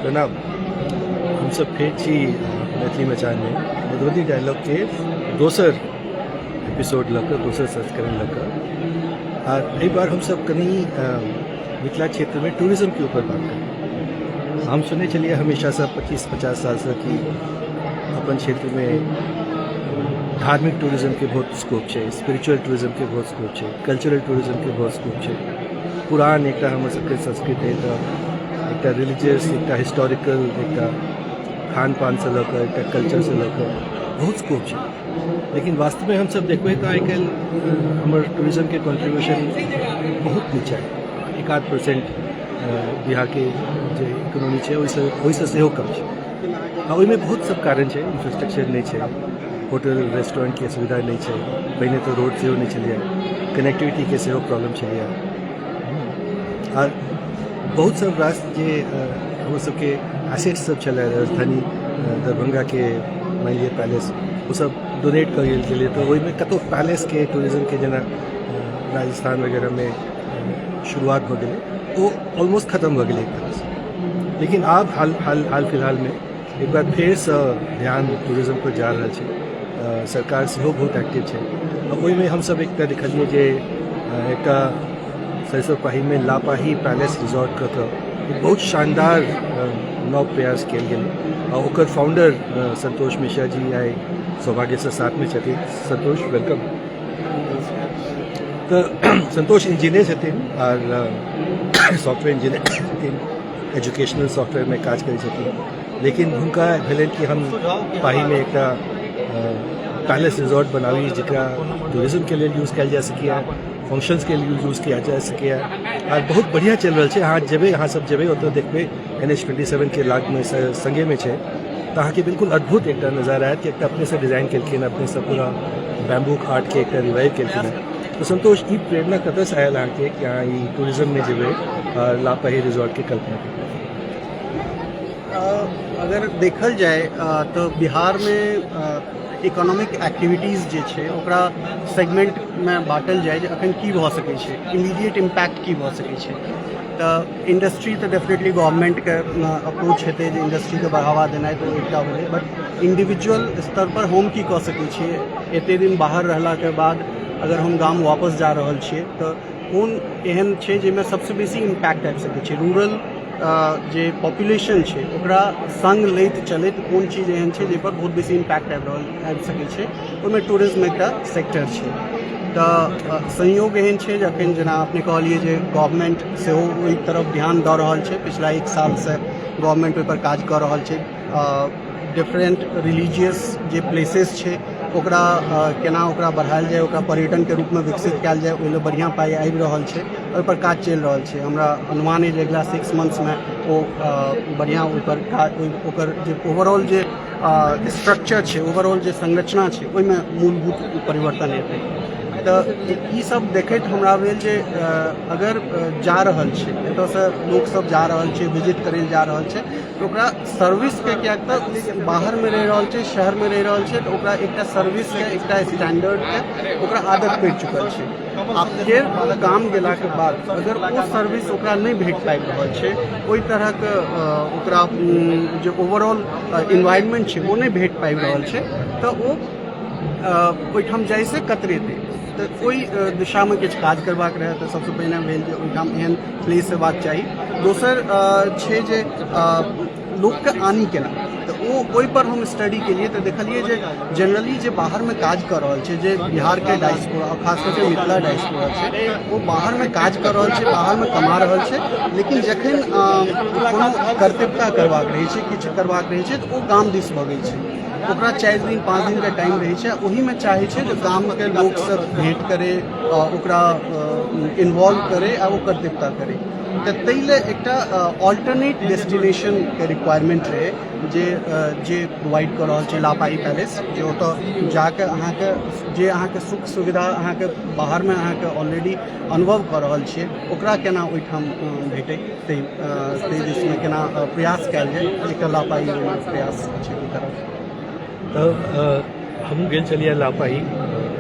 प्रणाम। हमसब फेर छी मैथिली मचानमे मधुबनी डायलॉगके दोसर एपिसोड लऽ कऽ, दोसर संस्करण लऽ कऽ। आ एहि बार हमसब कनि मिथिला क्षेत्रमे टूरिज्मके ऊपर बात करब। हम सुनै छलियै हमेशासँ 25-50 सालसँ कि अपन क्षेत्रमे धार्मिक टूरिज्मके बहुत स्कोप छै, स्पिरिचुअल टूरिज्मके बहुत स्कोप छै, कल्चरल टूरिज्मके बहुत स्कोप छै। पुरान एकटा हमर सबके संस्कृति तऽ एकटा रिलीजियस, एकटा हिस्टोरिकल, एकटा खान पानसँ लऽ कऽ एकटा कल्चरसँ लऽ कऽ बहुत स्कोप छै। लेकिन वास्तवमे हमसब देखबै तऽ आइ काल्हि हमर टूरिज्मके कॉन्ट्रीब्यूशन बहुत नीचा है, 1-आध% बिहारके जे इकोनॉमी छै ओहिसँ सेहो कम छै। आ ओहिमे बहुत सब कारण छै। इंफ्रास्ट्रक्चर नहि छै, होटल रेस्टोरेंटके सुविधा नहि छै, पहिने तऽ रोड सेहो नहि छलैए, कनेक्टिविटीके सेहो प्रॉब्लम छलैए आ बहुत सब रास जे हमर सबके एसेट्स सब छलै, राजधानी दरभंगाके मानि लिअ पैलेस, ओसब डोनेट कऽ गेल छलै। तऽ ओहिमे कतहु पैलेसके टूरिज्मके जेना राजस्थान वगैरहमे शुरुआत भऽ गेलै, ओ ऑलमोस्ट खतम भऽ गेलै एक तरहसँ। लेकिन आब हाल हाल हाल फिलहालमे एक बार फेरसँ ध्यान टूरिज्म पर जा रहल छै। सरकार सेहो बहुत एक्टिव छै। आ ओहिमे हमसब एकटा देखलियै जे एकटा सरिसब पाहीमे लापाही पैलेस रिजॉर्ट कऽ कऽ एक बहुत शानदार नव प्रयास कयल गेलै आ ओकर फाउंडर संतोष मिश्रा जी आइ सौभाग्यसँ साथमे छथिन। संतोष, welcome. तऽ संतोष इंजीनियर छथिन आर सॉफ्टवेयर इंजीनियर छथिन, एजुकेशनल सॉफ्टवेयरमे काज करै छथिन। लेकिन हुनका भेलनि कि हम पाहीमे एकटा पैलेस रिजॉर्ट बनाबी जकरा टूरिज्मके लेल यूज कयल जा सकैए, फंक्शंसके लेल यूज कयल जा सकैए। आर बहुत बढ़िआँ चलि रहल छै। अहाँ जेबै, अहाँ सब जेबै ओतऽ देखबै, NH 27के लागमे संगेमे छै, तऽ अहाँके बिल्कुल अद्भुत एकटा नजारा आयत कि एकटा अपनेसँ डिजाइन केलखिन, अपनेसँ पूरा बैम्बू आर्टके एकटा रिवाइव केलखिन हेँ। तऽ संतोष, ई प्रेरणा कतऽसँ आयल अहाँके कि अहाँ ई टूरिज्ममे जेबै आओर लापाही रिजॉर्टके कल्पना केलियै? अगर देखल जाय तऽ बिहारमे इकोनॉमिक एक्टिविटीज जे छै ओकरा सेगमेंटमे बाँटल जाय जे अखन की भऽ सकै छै, इमीडिएट इम्पैक्ट की भऽ सकै छै, तऽ इंडस्ट्री तऽ डेफिनेटली गवर्नमेंटके अप्रोच हेतै जे इंडस्ट्रीके बढ़ावा देनाइ, तऽ ओ एकटा भेलै। बट इंडिविजुअल स्तर पर हम की कऽ सकै छियै? एते दिन बाहर रहलाके बाद अगर हम गाम वापस जा रहल छियै तऽ कोन एहन छै जाहिमे सबसँ बेसी इम्पैक्ट आबि सकै छै? रूरल जे पॉपुलेशन छै ओकरा संग लैत चलैत कोन चीज एहन छै जाहिपर बहुत बेसी इम्पैक्ट आबि सकै छै? ओहिमे टूरिज्म एकटा सेक्टर छै। तऽ संयोग एहन छै जे अखन जेना अपने कहलियै जे गवर्नमेंट सेहो ओहि तरफ ध्यान दऽ रहल छै। पिछला एक सालसँ गवर्नमेंट ओहिपर काज कऽ रहल छै। डिफरेंट रिलीजियस जे प्लेसेस छै ओकरा केना ओकरा बढ़ायल जाय, ओकरा पर्यटनके रूपमे विकसित कयल जाय, ओहि लए बढ़िआँ पाइ आबि रहल छै, ओहिपर काज चलि रहल छै। हमरा अनुमान अइ जे अगिला 6 मंथ्समे ओ बढ़िआँ ओहिपर काज, ओकर जे ओवरऑल जे स्ट्रक्चर छै, ओवरऑल जे संरचना छै, ओहिमे मूलभूत परिवर्तन एतै। तऽ ई सब देखैत हमरा भेल जे अगर जा रहल छै, एतऽसँ लोकसब जा रहल छै, विजिट करै लए जा रहल छै, तऽ ओकरा सर्विसके, किएक तऽ बाहरमे रहि रहल छै, शहरमे रहि रहल छै, तऽ ओकरा एकटा सर्विसके, एकटा स्टैंडर्डके ओकरा आदत पड़ि चुकल छै। आ फेर गाम गेलाके बाद अगर ओ सर्विस ओकरा नहि भेट पाबि रहल छै, ओहि तरहक ओकरा जे ओवरऑल इन्वायरमेंट छै ओ नहि भेट पाबि रहल छै, तऽ ओ ओहिठाम जाइसँ कतरेतै। तऽ ओहि दिशामे किछु काज करबाक रहै, तऽ सबसँ पहिने भेल जे ओहिठाम एहन प्लेस हेबाक चाही। दोसर छै जे लोकके आनी केना? तऽ ओ ओहिपर हम स्टडी केलियै तऽ देखलियै जे जनरली जे बाहरमे काज कऽ रहल छै, जे बिहारके डायस्पोरा, खास कऽ के मिथिला डायस्पोरा छै, ओ बाहरमे काज कऽ रहल छै, बाहरमे कमा रहल छै, लेकिन जखन कोनो कर्तव्यता करबाक रहै छै, किछु करबाक रहै छै, तऽ ओ गाम दिस भगै छै। ओकरा 4 दिन 5 दिनके टाइम रहै छै, ओहिमे चाहै छै जे गामके लोकसँ भेँट करै, ओकरा इन्वॉल्व करै आ ओ कर्तव्यता करै। तऽ ताहि लए एकटा ऑल्टरनेट डेस्टिनेशनके रिक्वायरमेंट रहै जे प्रोवाइड कऽ रहल छै लापाही पैलेस, जे ओतऽ जाकऽ अहाँके जे अहाँके सुख सुविधा अहाँके बाहरमे अहाँके ऑलरेडी अनुभव कऽ रहल छियै, ओकरा केना ओहिठाम भेटै, ताहि ताहि दिशमे केना प्रयास कयल जाय। एकटा लापाही प्रयास छै ओहि तरफ। तऽ हमहूँ गेल छलियै लापाही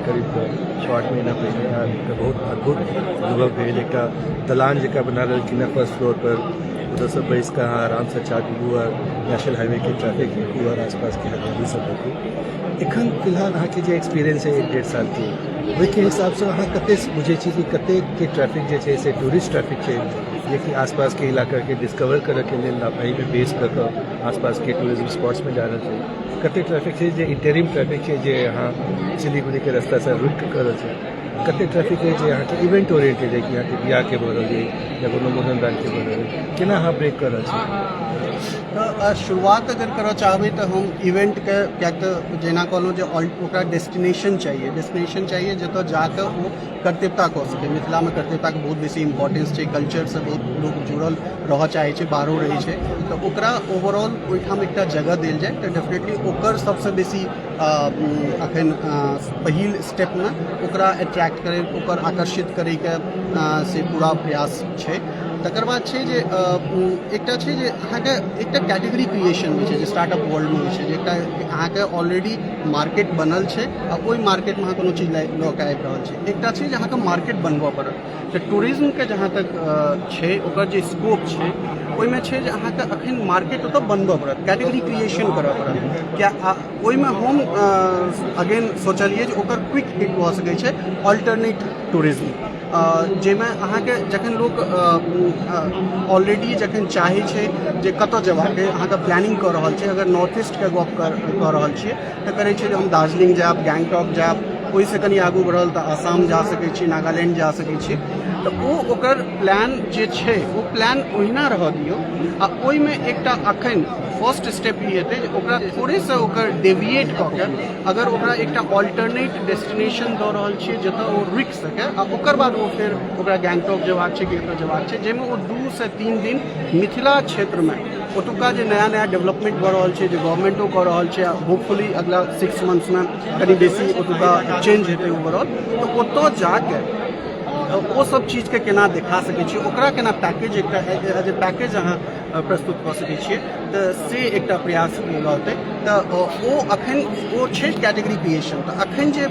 करीब 6-8 महीना पहिने आ एकटा बहुत अद्भुत अनुभव भेल। एकटा दलान जकाँ बना लेलखिन हेँ फर्स्ट फ्लोर पर। ओतऽसँ बैस कऽ अहाँ आरामसँ चाय पीबू आ नेशनल हाईवेके ट्रैफिक देखू आओर आसपासके हरियाली सब देखू। एखन फिलहाल अहाँके जे एक्सपीरियंस अइ 1-1.5 सालके, ओहिके हिसाबसँ अहाँ कतेक बुझै छी कि कतेकके ट्रैफिक जे छै से टूरिस्ट ट्रैफिक छै, जेकि आसपासके इलाकाके डिस्कवर करऽके लेल एहिमे बेस कऽ कऽ आसपासके टूरिज्म स्पॉट्समे जा रहल छै? कतेक ट्रैफिक छै जे इंटरिम ट्रैफिक छै, जे अहाँ सिलीगुड़ीके रास्तासँ रुकि कऽ रहल छै? कतेक ट्रैफिक है जे अहाँके इवेंट ओरिएंटेड है, कि अहाँके बियाहके भऽ रहल अइ या कोनो मुड़न दानके भऽ रहल अइ? केना अहाँ ब्रेक कऽ रहल छी? तऽ शुरुआत अगर करऽ चाहबै तऽ हम इवेंटके, किएक तऽ जेना कहलहुँ जे ओकरा डेस्टिनेशन चाहिए, डेस्टिनेशन चाहिए जतऽ जाकऽ ओ कर्तव्यता कऽ सकै। मिथिलामे कर्तव्यताके बहुत बेसी इम्पोर्टेंस छै, कल्चरसँ बहुत लोक जुड़ल रहऽ चाहै छै, बाहरो रहै छै, तऽ ओकरा ओवरऑल ओहिठाम एकटा जगह देल जाय तऽ डेफिनेटली ओकर सबसँ बेसी अखन पहिल स्टेपमे ओकरा अट्रैक्ट करै, ओकर आकर्षित करैके से पूरा प्रयास छै। तकर बाद छै जे एकटा छै जे अहाँके एकटा कैटेगरी क्रिएशन होइ छै, जे स्टार्टअप वर्ल्डमे होइ छै, जे एकटा अहाँके ऑलरेडी मार्केट बनल छै आ ओहि मार्केटमे अहाँ कोनो चीज लऽ कऽ आबि रहल छै। एकटा छै जे अहाँके मार्केट बनबऽ पड़त। तऽ टूरिज्मके जहाँ तक छै, ओकर जे स्कोप छै, ओहिमे छै जे अहाँके अखन मार्केट ओतऽ बनबऽ पड़त, कैटेगरी क्रिएशन करऽ पड़त। किया ओहिमे हम अगेन सोचलियै जे ओकर क्विक हिट भऽ सकै छै ऑल्टरनेट टूरिज्म, जाहिमे अहाँके जखन लोक ऑलरेडी जखन चाहै छै जे कतऽ जेबाक अइ, अहाँके प्लानिंग कऽ रहल छै, अगर नॉर्थ ईस्टके गप कऽ रहल छियै तऽ करै छै जे हम दार्जिलिंग जायब, गैंगटॉक जायब, ओहिसँ कनि आगू बढ़ल तऽ आसाम जा सकै छी, नागालैंड जा सकै छी। तऽ ओ ओकर प्लान जे छै, ओ प्लान ओहिना रहऽ दियौ आ ओहिमे एकटा अखन फर्स्ट स्टेप ई हेतै जे ओकरा थोड़ेसँ ओकर डेविएट कऽ के अगर ओकरा एकटा ऑल्टरनेट डेस्टिनेशन दऽ रहल छियै जतऽ ओ रुकि सकै आ ओकर बाद ओ फेर ओकरा गैंगटॉक जेबाक छै कि एतऽ जेबाक छै, जाहिमे ओ 2 से 3 दिन मिथिला क्षेत्रमे ओतुका जे नया नया डेवलपमेंट भऽ रहल छै, जे गवर्नमेंटो कऽ रहल छै, होपफुली अगला 6 मंथ्समे कनि बेसी ओतुका चेंज हेतै ओवरऑल, तऽ ओतऽ जाके ओ सब चीजके केना देखा सकै छियै, ओकरा केना पैकेज, एकटा एज ए पैकेज अहाँ प्रस्तुत कऽ सकै छियै, तऽ से एकटा प्रयास रहतै। तऽ ओ अखन ओ छै कैटेगरी क्रिएशन। तऽ अखन जे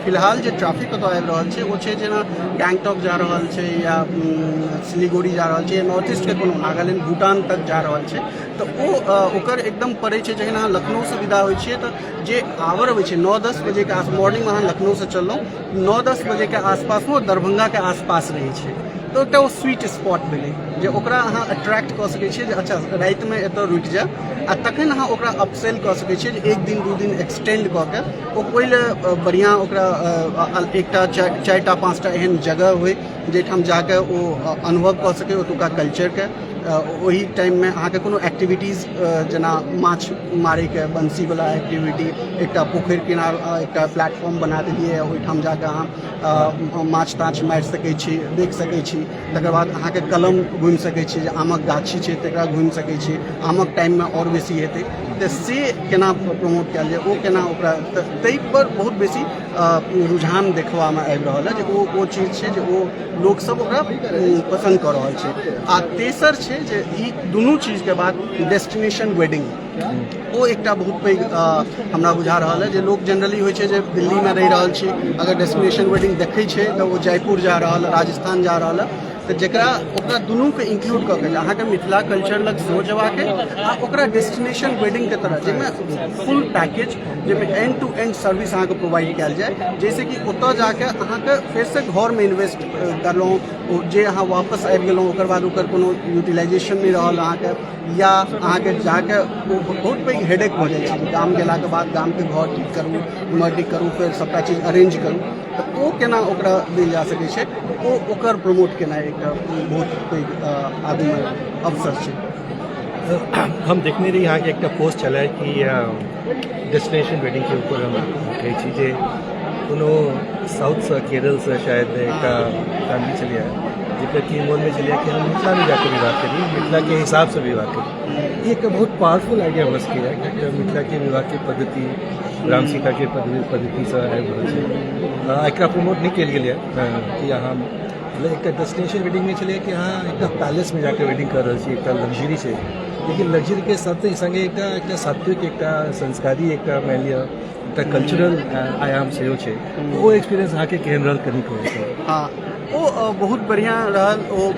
फिलहाल जे ट्रैफिक ओतऽ आबि रहल छै, ओ छै जेना गैंगटॉक जा रहल छै या सिलीगुड़ी जा रहल छै या नॉर्थ ईस्टके कोनो नागालैंड, भूटान तक जा रहल छै, तऽ ओ ओकर एकदम पड़ै छै। जखन अहाँ लखनऊसँ विदा होइ छियै तऽ जे आवर अबै छै, 9-10 बजेके आस, मॉर्निंगमे अहाँ लखनऊसँ चललहुँ, 9-10 बजेके आसपासमे ओ दरभंगाके आसपास रहै छै, तऽ एकटा ओ स्वीट स्पॉट भेलै जे ओकरा अहाँ अट्रैक्ट कऽ सकै छियै जे अच्छा, रातिमे एतऽ रुकि जायब आ तखन अहाँ ओकरा अपसेल कऽ सकै छियै जे एक दिन 2 दिन एक्सटेंड कऽ के ओ ओहि लए बढ़िआँ ओकरा एकटा चारिटा पाँचटा एहन जगह होइ जाहिठाम जाके ओ अनुभव कऽ सकै ओतुका कल्चरके। ओहि टाइममे अहाँके कोनो एक्टिविटीज जेना माछ मारैके बंसीवला एक्टिविटी, एकटा पोखरि किनार एकटा प्लेटफॉर्म बना देलियै, ओहिठाम जाके अहाँ माछ ताछ मारि सकै छी, देख सकै छी। तकर बाद अहाँके कलम घुमि सकै छी, जे आमक गाछी छै तकरा घुमि सकै छी। आमक टाइममे आओर बेसी हेतै, तऽ से केना प्रमोट कयल जाय, ओ केना ओकरा, तऽ ताहिपर बहुत बेसी रुझान देखबामे आबि रहल है जे ओ ओ चीज छै जे ओ लोकसभ ओकरा पसन्द कऽ रहल छै। आ तेसर छै जे ई दुनू चीजके बाद डेस्टिनेशन वेडिंग, ओ एकटा बहुत पैघ हमरा बुझा रहल है जे लोक जनरली होइ छै जे दिल्लीमे रहि रहल छी, अगर डेस्टिनेशन वेडिंग देखै छै तऽ ओ जयपुर जा रहल, राजस्थान जा रहल है। तऽ जकरा ओकरा दुनूके इंक्लूड कऽ के अहाँके मिथिला कल्चर लग सेहो जेबाक आ ओकरा डेस्टिनेशन वेडिंगके तरह, जाहिमे फुल पैकेज, जाहिमे एंड टू एंड सर्विस अहाँके प्रोवाइड कयल जाय, जाहिसँ कि ओतऽ जाके अहाँके फेरसँ घरमे इन्वेस्ट करलहुँ, ओ जे अहाँ वापस आबि गेलहुँ, ओकर बाद ओकर कोनो यूटिलाइजेशन नहि रहल अहाँके, या अहाँके जाके ओ बहुत पैघ हेडेक भऽ जाइ छै। गाम गेलाके बाद गामके घर ठीक करू, एम्हर ठीक करू, फेर सभटा चीज अरेंज करू, तऽ ओ केना ओकरा देल जा सकै छै, ओ ओकर प्रमोट केनाइ एकटा बहुत पैघ आगूमे अवसर छै। हम देखने रही अहाँके एकटा पोस्ट छलै कि डेस्टिनेशन वेडिंगके ऊपर। हम कहै छी जे कोनो साउथसँ, केरलसँ शायद एकटा फैमिली छलियै, जेकर कि मोनमे छलियै कि हम मिथिलामे जाके विवाह करी, मिथिलाके हिसाबसँ विवाह करी। ई एकटा बहुत पावरफुल आइडिया भऽ सकैए, कियाकि मिथिलाके विवाहके पद्धति राम सीताके पद्धतिसँ आबि रहल छै। एकरा प्रमोट नहि कयल गेलैए कि अहाँ मतलब एकटा डेस्टिनेशन वेडिंगमे छलैए कि अहाँ एकटा पैलेसमे जाके वेडिंग कऽ रहल छी, एकटा लग्जरी छै, लेकिन लग्जरीके साथ सङ्गे एकटा एकटा सात्विक, एकटा संस्कारी, एकटा मानि लिअ एकटा कल्चरल आयाम सेहो छै। ओ एक्सपीरियंस अहाँके केहन रहल, कनि कहू। हँ। ओ बहुत बढ़िआँ रहल। ओ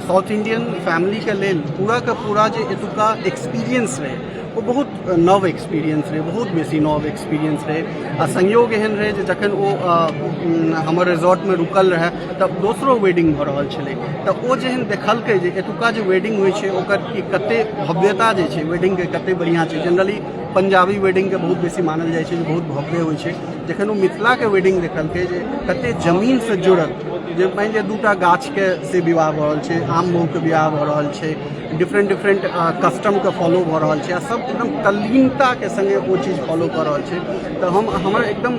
साउथ इंडियन फैमिलीके लेल पूराके पूरा जे एतुका एक्सपीरियंस रहै, ओ बहुत नव एक्सपीरियंस रहै, बहुत बेसी नव एक्सपीरियंस रहै। आ संयोग एहन रहै जे जखन ओ हमर रिजॉर्टमे रुकल रहै तऽ दोसरो वेडिंग भऽ रहल छलै। तऽ ओ जेहन देखलकै जे एतुका जे वेडिंग होइ छै, ओकर की कते भव्यता जे छै, वेडिंगके कते बढ़िआँ छै। जनरली पंजाबी वेडिंगके बहुत बेसी मानल जाइ छै जे बहुत भव्य होइ छै। जखन ओ मिथिलाके वेडिंग देखलकै जे कते जमीनसँ जुड़ल, जे मानि लिअ दूटा गाछके से विवाह भऽ रहल छै, आम महुके विवाह भऽ रहल छै, डिफरेंट डिफरेंट कस्टमके फॉलो भऽ रहल छै आ सब एकदम तल्लीनताके सङ्गे ओ चीज फॉलो कऽ रहल छै, तऽ हमर एकदम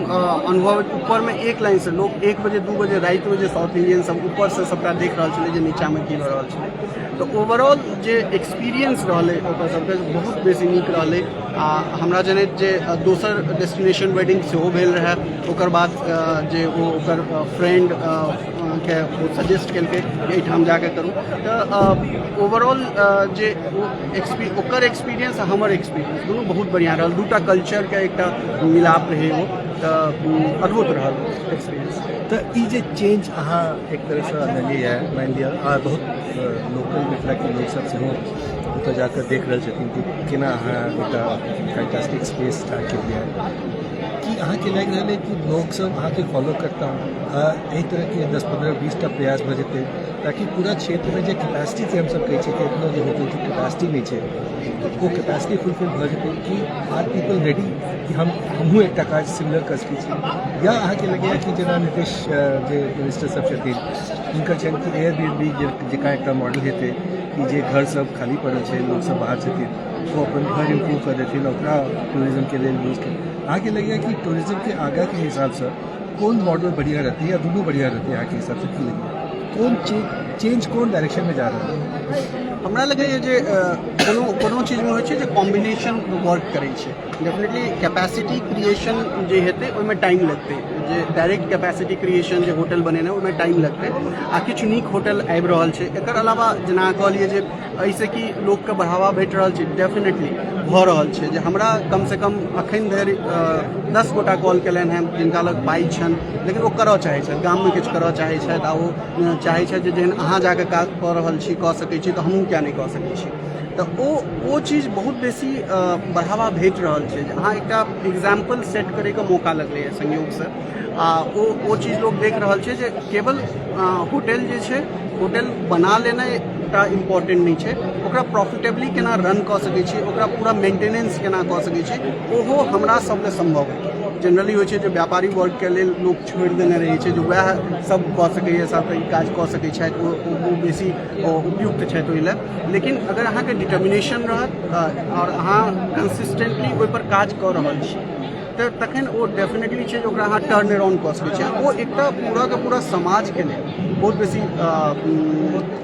अनुभव ऊपरमे एक लाइनसँ लोक 1 बजे, 2 बजे रातिमे जे साउथ इंडियन सब ऊपरसँ सबटा देख रहल छलै जे नीचाँमे की भऽ रहल छलै। तऽ ओवरऑल जे एक्सपीरियंस रहलै ओकर सबके, बहुत बेसी नीक रहलै। आ हमरा जनैत जे दोसर डेस्टिनेशन वेडिंग सेहो भेल रहै ओकर बाद, जे ओ ओकर फ्रेंड के ओ सजेस्ट केलकै जे एहिठाम जाके करू। तऽ ओवरऑल जे ओ ओकर एक्सपीरियंस आ हमर एक्सपीरियंस दुनू बहुत बढ़िआँ रहल। दूटा कल्चरके एकटा मिलाप रहै ओ, तऽ अद्भुत रहल एक्सपीरियंस। तऽ ई जे चेंज अहाँ एक तरहसँ अनलियै, मानि लिअ, आ बहुत लोकल मिथिलाके लोकसभ सेहो ओतऽ जाकऽ देख रहल छथिन कि केना अहाँ एकटा फैंटास्टिक स्पेस स्टार्ट केलियै, कि अहाँके लागि रहल है कि लोकसभ अहाँके फॉलो करता आ एहि तरहके 10, 15, 20टा प्रयास भऽ जेतै, ताकि पूरा क्षेत्रमे जे कैपेसिटीके हमसभ कहै छियै कि एखनो जे होटलके कैपेसिटी नहि छै, ओ कैपेसिटी फुलफिल भऽ जेतै? कि आर पीपल रेडी कि हमहूँ एकटा काज सिमिलर कऽ सकै छी? या अहाँके लगैए कि जेना नीतीश जे मिनिस्टर सब छथिन, हुनकर छनि कि एयर बी एन बी जकाँ एकटा मॉडल हेतै कि जे घर सब खाली पड़ल छै, लोकसभ बाहर छथिन, ओ अपन घर इम्प्रूव कऽ देथिन, ओकरा टूरिज्मके लेल यूज कर। अहाँके लगैए कि टूरिज्मके आगाँके हिसाबसँ कोन मॉडल बढ़िआँ रहतै या दुनू बढ़िआँ रहतै? अहाँके हिसाबसँ की लगैए, कोन चेंज कोन डायरेक्शनमे जा रहल है? हमरा लगैए जे कोनो कोनो चीजमे होइ छै जे कॉम्बिनेशन वर्क करै छै। डेफिनेटली कैपेसिटी क्रिएशन जे हेतै, ओहिमे टाइम लगतै। जे डायरेक्ट कैपेसिटी क्रिएशन जे होटल बनेनाइ, ओहिमे टाइम लगतै आ किछु नीक होटल आबि रहल छै। एकर अलावा जेना अहाँ कहलियै जे एहिसँ कि लोकके बढ़ावा भेट रहल छै, डेफिनेटली भऽ रहल छै। जे हमरा कमसँ कम अखन धरि 10 गोटा कॉल केलनि हेँ, जिनका लग पाइ छनि, लेकिन ओ करऽ चाहै छथि, गाममे किछु करऽ चाहै छथि आ ओ चाहै छथि जे जेहन अहाँ जाके काज कऽ रहल छी, कऽ सकै छी, तऽ हमहूँ किया नहि कऽ सकै छी? तऽ ओ ओ चीज बहुत बेसी बढ़ावा भेट रहल छै जे अहाँ एकटा एग्जाम्पल सेट करैके मौका लगलैए संयोगसँ आ ओ ओ चीज लोक देख रहल छै जे केवल होटल जे छै, होटल बना लेनाइ एकटा इम्पोर्टेंट नहि छै, ओकरा प्रॉफिटेबली केना रन कऽ सकै छी, ओकरा पूरा मेंटेनेंस केना कऽ सकै छी, ओहो हमरा सब लए सम्भव है। जनरली होइ छै जे व्यापारी वर्गके लेल लोक छोड़ि देने रहै छै जे वएह सब कऽ सकैए, सब ई काज कऽ सकै छथि, ओ बेसी उपयुक्त छथि ओहि लए। लेकिन अगर अहाँके डिटर्मिनेशन रहत आओर अहाँ कंसिस्टेंटली ओहिपर काज कऽ रहल छी, तऽ तखन ओ डेफिनेटली छै जे ओकरा अहाँ टर्न अराउंड कऽ सकै छी। ओ एकटा पूराके पूरा समाजके लेल बहुत बेसी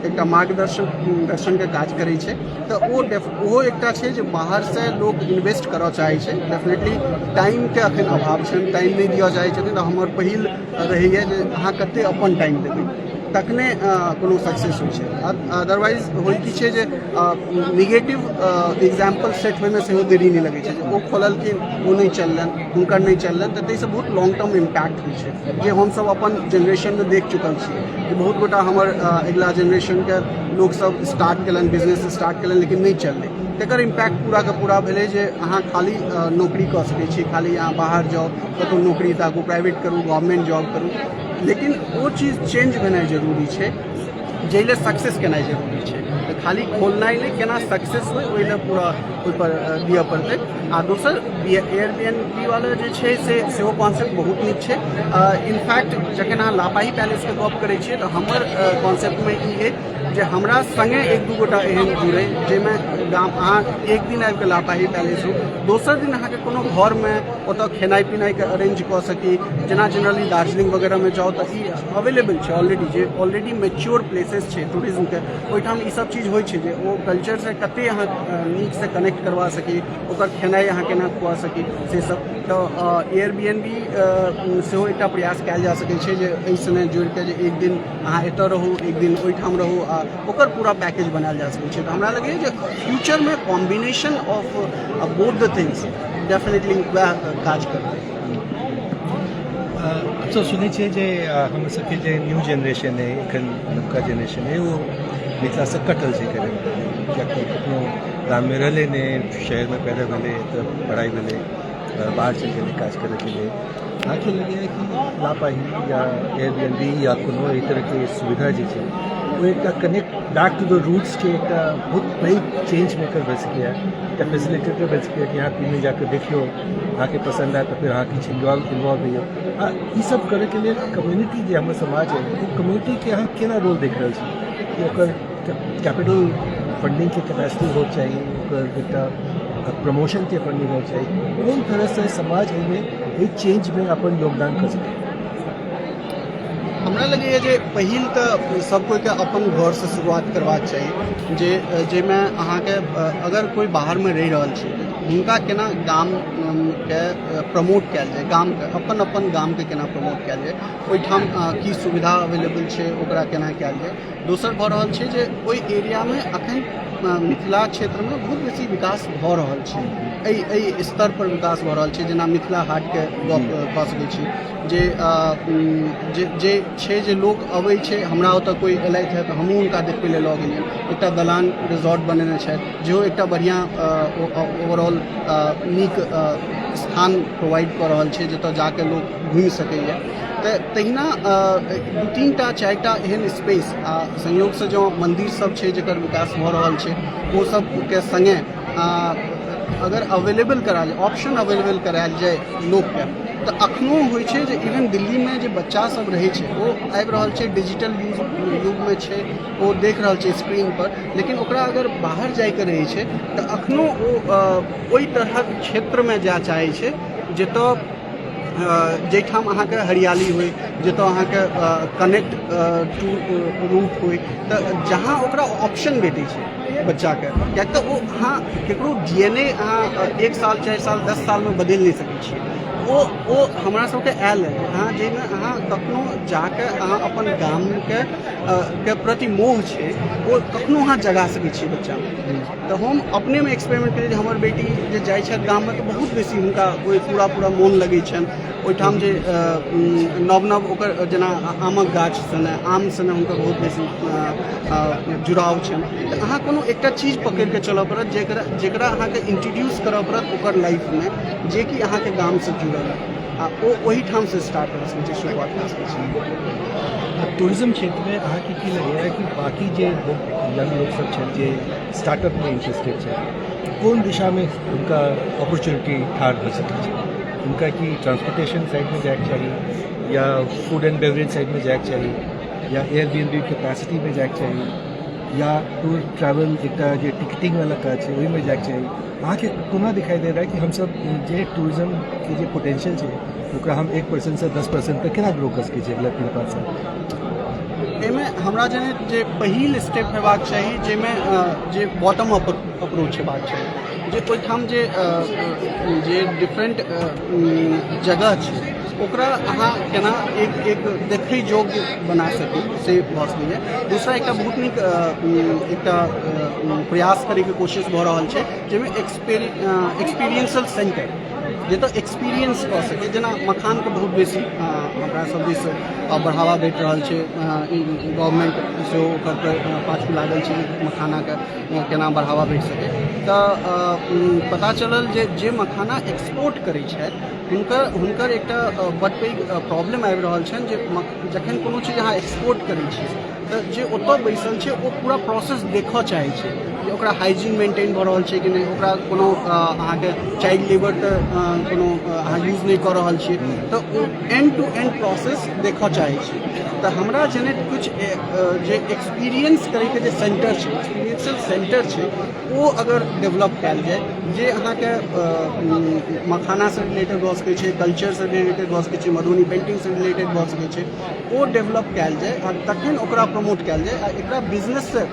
एकटा मार्गदर्शन दर्शनके काज करै छै। तऽ ओहो एकटा छै जे बाहरसँ लोक इन्वेस्ट करऽ चाहै छै। डेफिनेटली टाइमके अखन अभाव छनि, टाइम नहि दिअ चाहै छथिन। तऽ हमर पहिल रहैए जे अहाँ कते अपन टाइम देबै, तखने कोनो सक्सेस होइ छै। अदरवाइज होइ की छै जे निगेटिव एग्जाम्पल सेट होइमे सेहो देरी नहि लगै छै जे ओ खोललखिन, ओ नहि चललनि, हुनकर नहि चललनि, तऽ ताहिसँ बहुत लॉन्ग टर्म इम्पैक्ट होइ छै, जे हमसभ अपन जेनरेशनमे देख चुकल छी कि बहुत गोटा हमर अगिला जेनरेशनके लोकसभ स्टार्ट केलनि, बिजनेस स्टार्ट केलनि, लेकिन नहि चललै। तकर इम्पैक्ट पूराके पूरा भेलै जे अहाँ खाली नौकरी कऽ सकै छी, खाली अहाँ बाहर जाउ, कतहु नौकरी ताकू, प्राइवेट करू, गवर्नमेंट जॉब करू। लेकिन ओ चीज चेंज भेनाइ जरूरी छै, जाहि लए सक्सेस केनाइ जरूरी छै। तऽ खाली खोलनाइ नहि, केना सक्सेस होइ, ओहि लए पूरा ओहिपर दिअ पड़तै। आ दोसर एयर बी एन बी वाला जे छै से सेहो कॉन्सेप्ट बहुत नीक छै। इनफैक्ट जखन अहाँ लापाही पैलेसके गप करै छियै, तऽ हमर कॉन्सेप्टमे ई अछि जे हमरा सङ्गे एक दू गोटा एहन जुड़ै, जाहिमे गाम अहाँ एक दिन आबिकऽ लापाही पैलेस हो, दोसर दिन अहाँके कोनो घरमे ओतऽ खेनाइ पिनाइके अरेंज कऽ सकी। जेना जनरली दार्जिलिंग वगैरहमे जाउ तऽ ई अवेलेबल छै ऑलरेडी, जे ऑलरेडी मेच्योर प्लेसेस छै टूरिज्मके, ओहिठाम ई सब चीज होइ छै जे ओ कल्चरसँ कते अहाँ नीकसँ कनेक्ट करवा सकी, ओकर खेनाइ अहाँ केना खुआ सकी, से सब। तऽ एयर बी एन बी सेहो एकटा प्रयास कयल जा सकै छै जे एहि सङ्गे जोड़िके जे एक दिन अहाँ एतऽ रहू, एक दिन ओहिठाम रहू आ ओकर पूरा पैकेज बनायल जा सकै छै। तऽ हमरा लगैए जे फ्यूचरमे combination of both the things definitely वएह काज करतै। हमसब सुनै छियै जे हमर सबके जे न्यू जेनरेशन अइ, एखन नवका जेनरेशन अइ, ओ मिथिलासँ कटल छै कनि, कियाकि कखनो गाममे रहलै नहि, शहरमे पैदा भेलै, तऽ पढ़ाइ भेलै, बाहर चलि गेलै काज करैके लेल। अहाँके लगैए कि लापाही या एयरबीएनबी या कोनो एहि तरहके सुविधा जे छै, ओ एकटा कनेक्ट बैक टू the रूट्सके एकटा बहुत पैघ चेंज मेकर भऽ सकैए, एकटा फैसिलिटेटर भऽ सकैए कि अहाँ कोनो जाकऽ देखियौ, अहाँके पसन्द आयत तऽ फेर अहाँ किछु इन्वॉल्व होइयौ? आ ईसब करैके लेल कम्युनिटी जे हमर समाज है, ओ कम्युनिटीके अहाँ केना रोल देख रहल छी कि ओकर कैपिटल फंडिंगके कैपेसिटी होके चाही, ओकर एकटा प्रमोशनके फंडिंग होके चाही? कोन तरहसँ समाज एहिमे, एहि चेंजमे अपन योगदान कऽ सकै? हमरा लगैए जे पहिल तऽ सब कोइके अपन घरसँ शुरुआत करबाक चाही, जे जाहिमे अहाँके अगर कोइ बाहरमे रहि रहल छै, हुनका केना गामके प्रमोट कयल जाय, गामके, अपन अपन गामके केना प्रमोट कयल जाय, ओहिठाम की सुविधा अवेलेबल छै, ओकरा केना कयल जाय। दोसर भऽ रहल छै जे ओहि एरियामे अखन मिथिला क्षेत्रमे बहुत बेसी विकास भऽ रहल छै, एहि एहि स्तर पर विकास भऽ रहल छै। जेना मिथिला हाटके गप कऽ सकै छी जे जे छै जे लोक अबै छै। हमरा ओतऽ कोइ एलथि हे तऽ हमहूँ हुनका देखबै लए लऽ गेलियनि। एकटा दलान रिजॉर्ट बनेने छथि, जेहो एकटा बढ़िआँ ओवरऑल नीक स्थान प्रोवाइड कऽ रहल छै, जतऽ जाके लोक घुमि सकैए। तऽ तहिना दू तीन टा चारि टा एहन स्पेस आ संयोगसँ जँ मन्दिर सब छै जकर विकास भऽ रहल छै, ओ सबके सङ्गे अगर अवेलेबल करायल जाय, ऑप्शन अवेलेबल करायल जाय लोकके, तऽ अखनो होइ छै जे इवन दिल्लीमे जे बच्चा सब रहै छै, ओ आबि रहल छै, डिजिटल यूज युगमे छै, ओ देख रहल छै स्क्रीन पर, लेकिन ओकरा अगर बाहर जाइके रहै छै तऽ अखनो ओ ओहि तरहक क्षेत्रमे जाय चाहै छै जतऽ जाहिठाम अहाँके हरियाली होइ, जतऽ अहाँके कनेक्ट टू रूट होइ। तऽ जहाँ ओकरा ऑप्शन भेटै छै बच्चाके, किएक तऽ ओ अहाँ ककरो डीएनए अहाँ एक साल, 4 साल, 10 सालमे बदलि नहि सकै छियै। ओ ओ हमरा सबके आयल है। अहाँ जाहिमे अहाँ कखनो जाके अहाँ अपन गामके के प्रति मोह छै, ओ कखनो अहाँ जगा सकै छियै बच्चामे। तऽ हम अपनेमे एक्सपेरिमेंट केलियै जे हमर बेटी जे जाइ छथि गाममे तऽ बहुत बेसी हुनका ओहि पूरा पूरा मोन लगै छनि ओहिठाम, जे नव नव ओकर जेना आमक गाछ सने, आम सने हुनकर बहुत बेसी जुड़ाव छनि। तऽ अहाँ कोनो एकटा चीज पकड़िके चलऽ पड़त, जेकरा जेकरा अहाँके इंट्रोड्यूस करऽ पड़त ओकर लाइफमे, जेकि अहाँके गामसँ जुड़ल है, आ ओ ओहिठामसँ स्टार्ट भऽ सकै छै, शुरुआत भऽ सकै छै। टूरिज्म क्षेत्रमे अहाँके की लगैए कि बाकी जे यंग लोकसभ छथि, जे स्टार्टअपमे इंटरेस्टेड छै, कोन दिशामे हुनका अपॉर्चुनिटी ठाढ़ भऽ सकै छै? हुनका की ट्रांसपोर्टेशन साइडमे जायके चाही या फूड एंड बेवरेज साइडमे जायके चाही या एयरबीएनबी कैपेसिटीमे जायके चाही या टूर ट्रैवल एकटा जे टिकटिंग वाला काज छै, ओहिमे जायके चाही? अहाँके कोना दिखाई दे रहा है कि हमसब जे टूरिज्मके जे पोटेंशियल छै, ओकरा हम 1%सँ 10% तक केना ग्रो कऽ सकै छियै अगला 3-5 साल? एहिमे हमरा जनैत जे पहिल स्टेप हेबाक चाही, जाहिमे जे बॉटम अप अप्रोच हेबाक चाही, जे ओहिठाम जे डिफरेंट जगह छै, ओकरा अहाँ केना एक एक देखै योग्य बना सकी, से भऽ सकैए। दूसरा, एकटा बहुत नीक एकटा प्रयास करैके कोशिश भऽ रहल छै, जाहिमे एक्सपीरियंशियल सेंटर, जतऽ एक्सपीरियंस कऽ सकै। जेना मखानके बहुत बेसी हमरा सब दिस बढ़ावा भेट रहल छै, गवर्नमेंट सेहो ओकर पाछू लागल छै जे मखानाके केना बढ़ावा भेट सकै। तऽ पता चलल जे जे मखाना एक्सपोर्ट करै छथि, हुनकर हुनकर एकटा बड पैघ प्रॉब्लम आबि रहल छनि जे जखन कोनो चीज अहाँ एक्सपोर्ट करै छियै तऽ जे ओतऽ बैसल छै, ओ पूरा प्रोसेस देखऽ चाहै छै जे ओकरा हाइजीन मेंटेन भऽ रहल छै कि नहि, ओकरा कोनो अहाँके चाइल्ड लेबर तऽ कोनो अहाँ यूज नहि कऽ रहल छियै। तऽ ओ एंड टू एंड प्रोसेस देखऽ चाहै छै। तऽ हमरा जनैत किछु जे एक्सपीरियंस करैके जे सेंटर छै, एक्सपीरियंशियल सेंटर छै, ओ अगर डेवलप कयल जाय, जे अहाँके मखानासँ रिलेटेड भऽ सकै छै, कल्चरसँ रिलेटेड भऽ सकै छै, मधुबनी पेंटिंगसँ रिलेटेड भऽ सकै छै, ओ डेवलप कयल जाय आ तखन ओकरा प्रमोट कयल जाय। आ एकरा बिजनेससँ,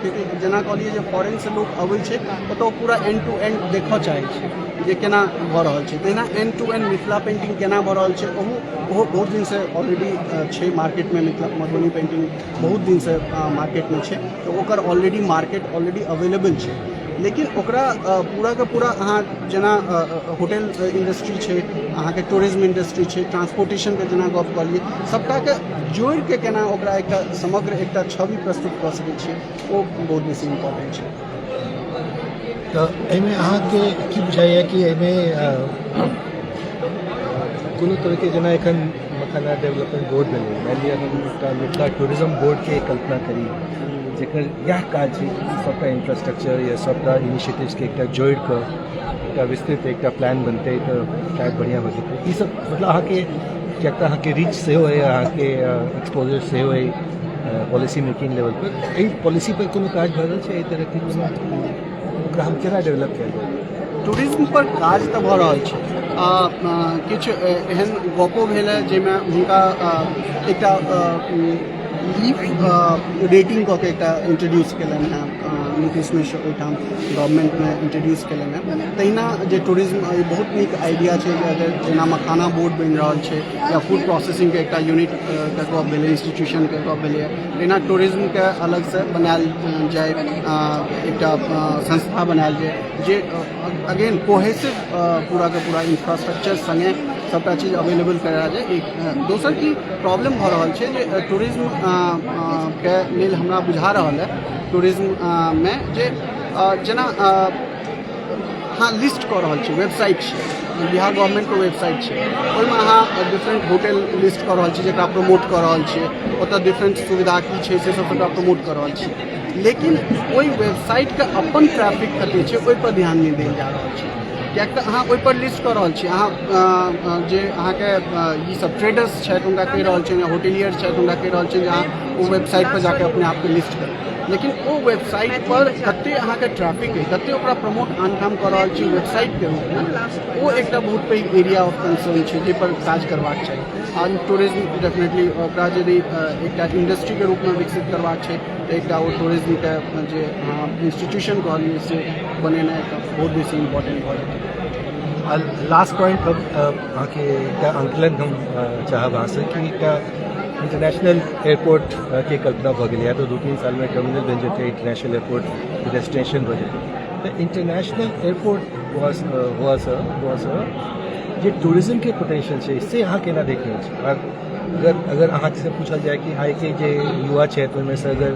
जेना कहलियै जे फॉरेनसँ लोक अबै छै, ओतऽ ओ पूरा एंड टू एंड देखऽ चाहै छै जे केना भऽ रहल छै। तहिना and to and Mithila painting केना भऽ रहल छै, ओहो ओहो बहुत दिनसँ ऑलरेडी छै मार्केटमे। मिथिला मधुबनी पेंटिंग बहुत दिनसँ मार्केटमे छै, तऽ ओकर ऑलरेडी मार्केट ऑलरेडी अवेलेबल छै। लेकिन ओकरा पूराके पूरा अहाँ जेना होटल इंडस्ट्री छै, अहाँके टूरिज्म इंडस्ट्री छै, ट्रांसपोर्टेशनके जेना गप कहलियै, सबटाके जोड़िके केना ओकरा एकटा समग्र एकटा छवि प्रस्तुत कऽ सकै छियै, ओ बहुत बेसी इम्पोर्टेंट छै। तऽ एहिमे अहाँके की बुझाइए कि एहिमे कोनो तरहके, जेना एखन मखाना डेवलपमेंट बोर्ड भेलै, मानि लिअ हम एकटा मिथिला टूरिज्म बोर्डके कल्पना करी जेकर इएह काज छै कि सभटा इंफ्रास्ट्रक्चर या सभटा इनिशिएटिव्सके एकटा जोड़ि कऽ एकटा विस्तृत एकटा प्लान बनतै तऽ शायद बढ़िआँ भऽ जेतै। ई सब मतलब अहाँके, किएक तऽ अहाँके रीच सेहो अइ, अहाँके एक्सपोजर सेहो अइ पॉलिसी मेकिंग लेवल पर, एहि पॉलिसी पर कोनो काज भऽ रहल छै एहि तरहके कोनो? ओकरा हम केना डेवलप कयल जाय? टूरिज्म पर काज तऽ भऽ रहल छै। किछु एहन गपो भेल है जाहिमे हुनका एकटा लीफ रेटिंग कऽ के एकटा इंट्रोड्यूस केलनि हेँ नीतीश मिश्र, ओहिठाम गवर्नमेंटमे इंट्रोड्यूस केलनि हेँ। तहिना जे टूरिज्म बहुत नीक आइडिया छै जे अगर जेना मखाना बोर्ड बनि रहल छै या फूड प्रोसेसिंगके एकटा यूनिट के गप भेलै, इंस्टीट्यूशनके गप भेलैए, तहिना टूरिज्मके अलगसँ बनायल जाय, एकटा संस्था बनायल जाय जे अगेन कोहेसिव पूराके पूरा इंफ्रास्ट्रक्चर सङ्गे सभटा चीज अवेलेबल करा जाय। एक दोसर की प्रॉब्लम भऽ रहल छै जे टूरिज्म के लेल हमरा बुझा रहल है टूरिज्ममे जे जेना अहाँ लिस्ट कऽ रहल छी, वेबसाइट छै, बिहार गवर्नमेंटके वेबसाइट छै, ओहिमे अहाँ डिफरेंट होटल लिस्ट कऽ रहल छी जकरा प्रमोट कऽ रहल छियै, ओतऽ डिफरेंट सुविधा की छै से सब सबटा प्रमोट कऽ रहल छियै, लेकिन ओहि वेबसाइटके अपन ट्रैफिक कते छै ओहिपर ध्यान नहि देल जा रहल छै। किएक तऽ अहाँ ओहिपर लिस्ट कऽ रहल छी, अहाँ जे अहाँके ई सब ट्रेडर्स छथि हुनका कहि रहल छियनि या होटेलियर छथि हुनका कहि रहल छियनि जे अहाँ ओ वेबसाइट पर जाके अपने आपके लिस्ट करू, लेकिन ओ वेबसाइट पर कते अहाँके ट्रैफिक अइ, कते ओकरा प्रमोट आन ठाम कऽ रहल छी वेबसाइटके रूपमे, ओ एकटा बहुत पैघ एरिया ऑफ कंसर्न छै जाहिपर काज करबाक चाही। आ टूरिज्म डेफिनेटली ओकरा यदि एकटा इंडस्ट्रीके रूपमे विकसित करबाक छै तऽ एकटा ओ टूरिज्मके जे अहाँ इंस्टीट्यूशन कहलियै से बनेनाइ एकटा बहुत बेसी इम्पोर्टेंट भऽ जेतै। लास्ट पॉइंट, हम अहाँके एकटा आंकलन हम चाहब अहाँसँ कि एकटा इंटरनेशनल एयरपोर्ट के कल्पना भऽ गेलै, या तऽ 2-3 सालमे टर्मिनल बनि जेतै, इंटरनेशनल एयरपोर्ट डेस्टिनेशन भऽ जेतै, तऽ इंटरनेशनल एयरपोर्ट हुआसँ जे टूरिज्मके पोटेंशियल छै से अहाँ केना देख रहल छी? अगर अगर अहाँसँ पूछल जाय कि आइके जे युवा छथि ओहिमेसँ अगर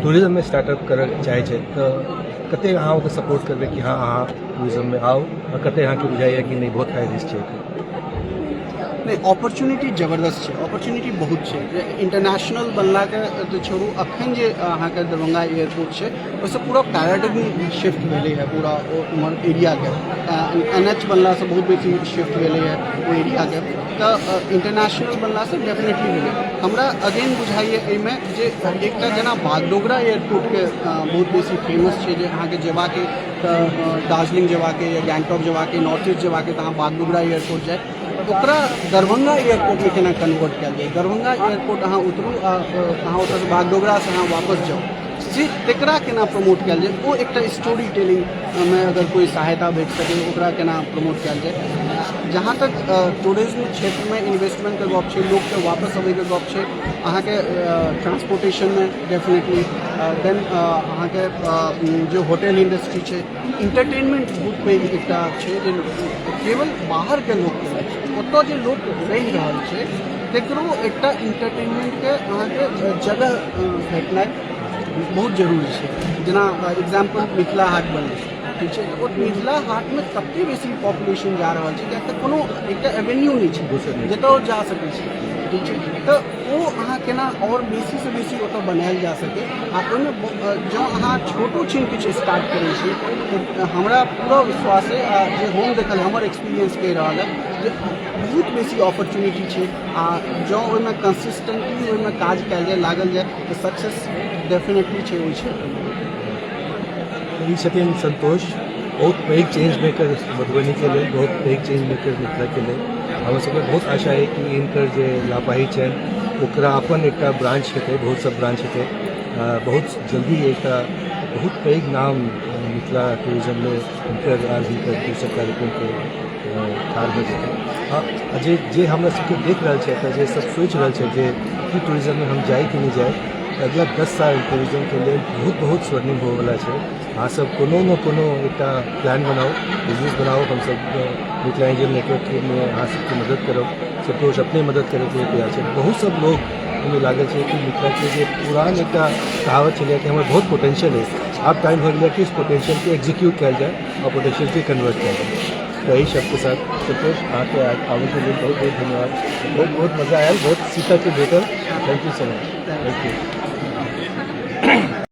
टूरिज्ममे स्टार्टअप करऽ चाहै छथि तऽ कते अहाँ ओकर सपोर्ट करबै कि हँ, अहाँ टूरिज्ममे आउ, आ कते अहाँके बुझाइए कि नहि, बहुत हाई रिस्क छै? नहि, अपॉर्चुनिटी जबरदस्त छै, अपॉर्चुनिटी बहुत छै। जे इंटरनेशनल बनलाके तऽ छोड़ू, अखन जे अहाँके दरभंगा एयरपोर्ट छै ओहिसँ पूरा पैराडाइम शिफ्ट भेलै है पूरा ओ उम्हर एरियाके। एनएच बनलासँ बहुत बेसी शिफ्ट भेलै है ओ एरियाके। तऽ इंटरनेशनल बनलासँ डेफिनेटली भेलै। हमरा अगेन बुझाइए एहिमे जे एकटा जेना बागडोगरा एयरपोर्टके बहुत बेसी फेमस छै जे अहाँके जेबाके तऽ दार्जिलिंग जेबाके या गैंगटॉक जेबाके, नॉर्थ ईस्ट जेबाके तऽ अहाँ बागडोगरा एयरपोर्ट जाय, ओकरा दरभंगा एयरपोर्टमे केना कन्वर्ट कयल जाय? दरभंगा एयरपोर्ट अहाँ उतरू आ अहाँ ओतऽसँ बागडोगरासँ अहाँ वापस जाउ, से तकरा केना प्रमोट कयल जाय? ओ एकटा स्टोरी टेलिंगमे अगर कोइ सहायता भेट सकै, ओकरा केना प्रमोट कयल जाय? जहाँ तक टूरिज्म क्षेत्रमे इन्वेस्टमेंटके गप छै, लोकके वापस अबैके गप छै, अहाँके ट्रांसपोर्टेशनमे डेफिनेटली, देन अहाँके जे होटल इंडस्ट्री छै, इंटरटेनमेंट बहुत पैघ एकटा छै जे केवल बाहरके लोकके नहि, ओतऽ जे लोक रहि रहल छै तकरो एकटा इंटरटेनमेंटके अहाँके जगह भेटनाइ बहुत जरूरी छै। जेना एग्जाम्पल मिथिला हाट बनलै, ठीक छै, ओ मिथिला हाटमे तते बेसी पॉपुलेशन जा रहल छै किएक तऽ कोनो एकटा एवेन्यू नहि छै दोसर नहि। जतऽ ओ जा सकै छै, ठीक छै, तऽ ओ अहाँ केना आओर बेसीसँ बेसी ओतऽ बनायल जा सकै? आ ओहिमे जँ अहाँ छोटो छिन किछु स्टार्ट करै छी तऽ हमरा पूरा विश्वास अइ आ जे हम देखल, हमर एक्सपीरियंस कहि रहल है जे बहुत बेसी अपॉर्चुनिटी छै आ जँ ओहिमे कंसिस्टेंटली ओहिमे काज कयल जाय, लागल जाय तऽ सक्सेस डेफिनेटली छै ओहि क्षेत्रमे। ई छथिन संतोष, बहुत पैघ चेंज मेकर मधुबनीके लेल, बहुत पैघ चेंज मेकर मिथिलाके लेल। हमरा सबके बहुत आशा है कि हिनकर जे लापाही छनि ओकरा अपन एकटा ब्रांच हेतै, बहुत सब ब्रांच हेतै, बहुत जल्दी एकटा बहुत पैघ नाम मिथिला टूरिज्ममे हिनकर आर हिनकर दोसर कार्यक्रमके ठाढ़ भऽ जेतै। आ जे जे हमरा सबके देख रहल छै एतऽ, जे सब सोचि रहल छै जे की टूरिज्ममे हम जाइ कि नहि जाइ, तऽ अगिला 10 साल टूरिज्मके लेल बहुत बहुत स्वर्णिम होबऽवला छै। अहाँसभ कोनो ने कोनो एकटा प्लान बनाउ, बिजनेस बनाउ। हमसभ मिथिला एंजल नेटवर्कमे अहाँ सबके मदद करब। संतोष अपने मदद करैके लेल तैयार छै। बहुत सब लोग ओहिमे लागल छै कि मिथिलाके जे पुरान एकटा कहावत छलै कि हमर बहुत पोटेंशियल अछि, आब टाइम भऽ गेलै कि उस पोटेंशियलके एग्जीक्यूट कयल जाय आओर पोटेंशियलके कन्वर्ट कयल जाय। तऽ एहि सबके साथ संतोष, अहाँके आबैके लेल बहुत बहुत धन्यवाद। बहुत बहुत मजा आयल, बहुत सीखऽके भेटल। Thank you so much, thank you.